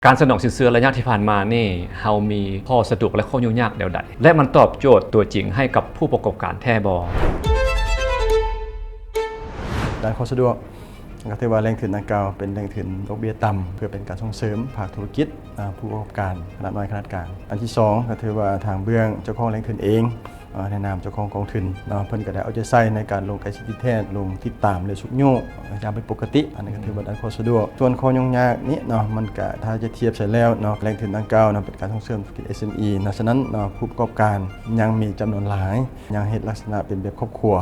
ການສະໜອງສິນເຊື່ອໄລຍະທີ່ຜ່ານມານີ້ ເຮົາມີຂໍ້ສະດວກ ແລະ ຂໍ້ຫຍຸ້ງຍາກແນວໃດ ແລະ ມັນຕອບໂຈດຕົວຈິງໃຫ້ກັບຜູ້ປະກອບການແທ້ບໍ່? ດ້ານຂໍ້ສະດວກ ກໍຖືວ່າແຫຼ່ງທຶນດັ່ງກ່າວເປັນແຫຼ່ງທຶນດອກເບ້ຍຕ່ຳ ເພື່ອເປັນການສົ່ງເສີມພາກທຸລະກິດ ອາ ຜູ້ປະກອບການຂະໜາດນ້ອຍຂະໜາດກາງ. ອັນທີສອງ ກໍຖືວ່າທາງເບື້ອງເຈົ້າຂອງແຫຼ່ງທຶນເອງ ອາ ໃນນາມເຈົ້າຂອງກອງທຶນເນາະ ເພິ່ນກໍໄດ້ເອົາໃຈໃສ່ໃນການລົງໃກ້ຊິດຕິດແທດ ລົງຕິດຕາມ ແລະ ຊຸກຍູ້ ອາ ຢ່າງເປັນປົກກະຕິ. ອັນນີ້ກໍຖືວ່າດ້ານຂໍ້ສະດວກ. ສ່ວນຂໍ້ຫຍຸ້ງຍາກນີ້ເນາະ ມັນກະຖ້າຈະທຽບໃສ່ແລ້ວເນາະ ແຫຼ່ງທຶນດັ່ງກ່າວເນາະ ເປັນການສົ່ງເສີມທຸລະກິດ ເອສເອັມອີ ເນາະ. ສະນັ້ນເນາະ ຜູ້ປະກອບການຍັງມີຈຳນວນຫຼາຍ ຍັງເຮັດລັກສະນະເປັນແບບຄອບຄົວ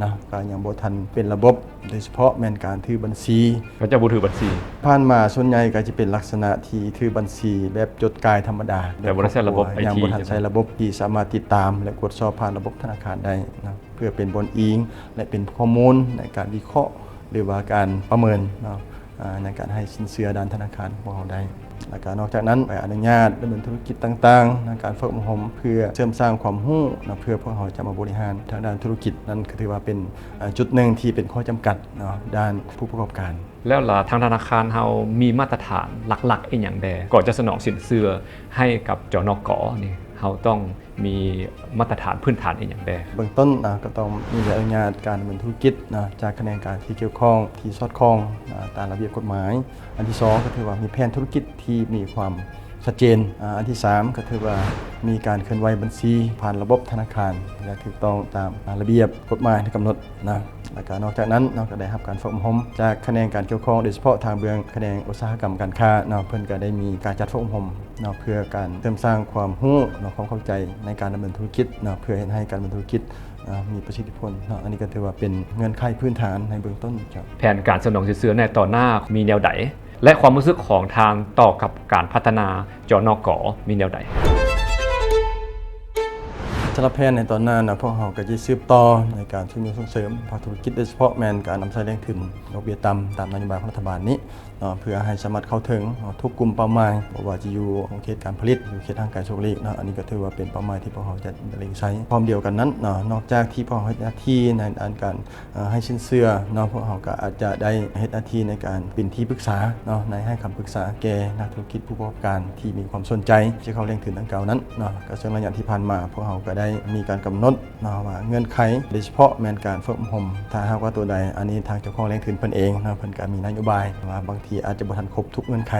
ເນາະ ກໍຍັງບໍ່ທັນເປັນລະບົບ ໂດຍສະເພາະແມ່ນການຖືບັນຊີ. ເຂົາເຈົ້າບໍ່ຖືບັນຊີ? ຜ່ານມາສ່ວນໃຫຍ່ກໍຈະເປັນລັກສະນະທີ່ຖືບັນຊີແບບຈົດຈ່າຍທຳມະດາ ແຕ່ບໍ່ໄດ້ໃຊ້ລະບົບໄອທີ ຍັງບໍ່ທັນໃຊ້ລະບົບທີ່ສາມາດຕິດຕາມ ແລະ ກວດສອບຜ່ານລະບົບທະນາຄານໄດ້ເນາະ ເພື່ອເປັນບ່ອນອີງ ແລະ ເປັນຂໍ້ມູນໃນການວິເຄາະ ຫຼືວ່າການປະເມີນເນາະ ອາ ໃນການໃຫ້ສິນເຊື່ອດ້ານທະນາຄານຂອງເຮົາໄດ້. ແລ້ວກໍນອກຈາກນັ້ນ ໃບອະນຸຍາດດຳເນີນທຸລະກິດຕ່າງໆ ໃນການຝຶກອົບຮົມເພື່ອເສີມສ້າງຄວາມຮູ້ເນາະ ເພື່ອພວກເຮົາຈະມາບໍລິຫານທາງດ້ານທຸລະກິດ ນັ້ນກໍຖືວ່າເປັນ ອາ ຈຸດໜຶ່ງທີ່ເປັນຂໍ້ຈຳກັດເນາະ ດ້ານຜູ້ປະກອບການ. ແລ້ວລະ ທາງທະນາຄານເຮົາມີມາດຕະຖານຫຼັກໆອີ່ຫຍັງແດ່? ກ່ອນຈະສະໜອງສິນເຊື່ອໃຫ້ກັບ ຈນກ ນີ້ ເຮົາຕ້ອງ ມີມາດຕະຖານພື້ນຖານອີ່ຫຍັງແດ່? ເບື້ອງຕົ້ນນະ ກໍຕ້ອງມີໃບອະນຸຍາດການດຳເນີນທຸລະກິດນະ ຈາກຂະແໜງການທີ່ກ່ຽວຂ້ອງ ທີ່ສອດຄ່ອງ ອາ ຕາມລະບຽບກົດໝາຍ. ອັນທີສອງ ກໍຖືວ່າມີແຜນທຸລະກິດທີ່ມີຄວາມຊັດເຈນ. ອາ ອັນທີສາມ ກໍຖືວ່າມີການເຄື່ອນໄຫວບັນຊີຜ່ານລະບົບທະນາຄານຢ່າງຖືກຕ້ອງຕາມ ອາ ລະບຽບກົດໝາຍທີ່ກຳນົດນະ. ແລ້ວກໍນອກຈາກນັ້ນເນາະ ກໍໄດ້ຮັບການຝຶກອົບຮົມຈາກຂະແໜງການກ່ຽວຂ້ອງ ໂດຍສະເພາະທາງເບື້ອງຂະແໜງອຸດສາຫະກຳການຄ້າເນາະ ເພິ່ນກໍໄດ້ມີການຈັດຝຶກອົບຮົມ ເນາະ ເພື່ອການເສີມສ້າງຄວາມຮູ້ເນາະ ຄວາມເຂົ້າໃຈໃນການດຳເນີນທຸລະກິດເນາະ ເພື່ອເຮັດໃຫ້ການດຳເນີນທຸລະກິດ ເອີ ມີປະສິດທິຜົນເນາະ. ອັນນີ້ກໍຖືວ່າເປັນເງື່ອນໄຂພື້ນຖານໃນເບື້ອງຕົ້ນເຈົ້າ. ແຜນການສະໜອງສິນເຊື່ອໃນຕໍ່ໜ້າມີແນວໃດ ແລະ ຄວາມຮູ້ສຶກຂອງທ່ານຕໍ່ກັບການພັດທະນາ ຈນກ ມີແນວໃດ? ສຳລັບແຜນໃນຕໍ່ໜ້າເນາະ ພວກເຮົາກໍຈະສືບຕໍ່ໃນການຊຸກຍູ້ສົ່ງເສີມພາກທຸລະກິດ ໂດຍສະເພາະແມ່ນການນຳໃຊ້ແຫຼ່ງທຶນດອກເບ້ຍຕ່ຳຕາມນະໂຍບາຍຂອງລັດຖະບານນີ້ ເນາະ ເພື່ອໃຫ້ສາມາດເຂົ້າເຖິງ ເນາະ ທຸກກຸ່ມເປົ້າໝາຍ ບໍ່ວ່າຈະຢູ່ເຂດການຜະລິດ ຢູ່ເຂດຫ່າງໄກໂສກຫຼີກເນາະ. ອັນນີ້ກໍຖືວ່າເປັນເປົ້າໝາຍທີ່ພວກເຮົາຈະເລັ່ງໃສ່. ພ້ອມດຽວກັນນັ້ນເນາະ ນອກຈາກທີ່ພວກເຮົາເຮັດໜ້າທີ່ໃນດ້ານການ ເອີ ໃຫ້ສິນເຊື່ອເນາະ ພວກເຮົາກໍອາດຈະໄດ້ເຮັດໜ້າທີ່ໃນການເປັນທີ່ປຶກສາເນາະ ໃນໃຫ້ຄຳປຶກສາແກ່ນັກທຸລະກິດຜູ້ປະກອບການທີ່ມີຄວາມສົນໃຈຈະເຂົ້າແຫຼ່ງທຶນດັ່ງກ່າວນັ້ນເນາະ. ກໍເຊິ່ງໄລຍະທີ່ຜ່ານມາ ພວກເຮົາກໍໄດ້ມີການກຳນົດ ເນາະ ວ່າເງື່ອນໄຂ ໂດຍສະເພາະແມ່ນການຝຶກອົບຮົມ ຖ້າຫາກວ່າຕົວໃດ ອັນນີ້ທາງເຈົ້າຂອງແຫຼ່ງທຶນເພິ່ນເອງເນາະ ເພິ່ນກໍມີນະໂຍບາຍວ່າບາງທີອາດຈະບໍ່ທັນຄົບທຸກເງື່ອນໄຂ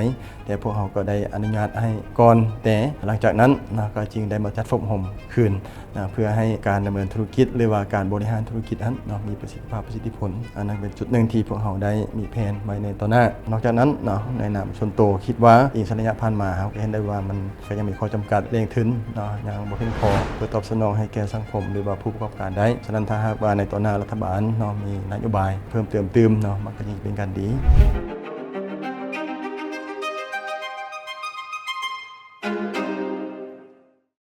ແຕ່ພວກເຮົາກໍໄດ້ອະນຸຍາດໃຫ້ກ່ອນ ແຕ່ຫຼັງຈາກນັ້ນເນາະ ກໍຈຶ່ງໄດ້ມາຈັດຝຶກອົບຮົມຄືນເນາະ ເພື່ອໃຫ້ການດຳເນີນທຸລະກິດ ຫຼືວ່າການບໍລິຫານທຸລະກິດຫັ້ນເນາະ ມີປະສິດທິພາບ ປະສິດທິຜົນ. ອັນນັ້ນເປັນຈຸດໜຶ່ງທີ່ພວກເຮົາໄດ້ມີແຜນໄວ້ໃນຕໍ່ໜ້າ. ນອກຈາກນັ້ນເນາະ ໃນນາມສ່ວນໂຕ ຄິດວ່າອີງໃສ່ໄລຍະຜ່ານມາ ເຮົາກໍເຫັນໄດ້ວ່າມັນ ກໍຍັງມີຂໍ້ຈຳກັດແຫຼ່ງທຶນເນາະ ຍັງບໍ່ພຽງພໍເພື່ອຕອບສະໜອງໃຫ້ແກ່ສັງຄົມ ຫຼືວ່າຜູ້ປະກອບການໄດ້. ສະນັ້ນ ຖ້າຫາກວ່າໃນຕໍ່ໜ້າລັດຖະບານເນາະ ມີນະໂຍບາຍເພີ່ມເຕີມຕື່ມເນາະ ມັນກໍຍິ່ງເປັນການດີ.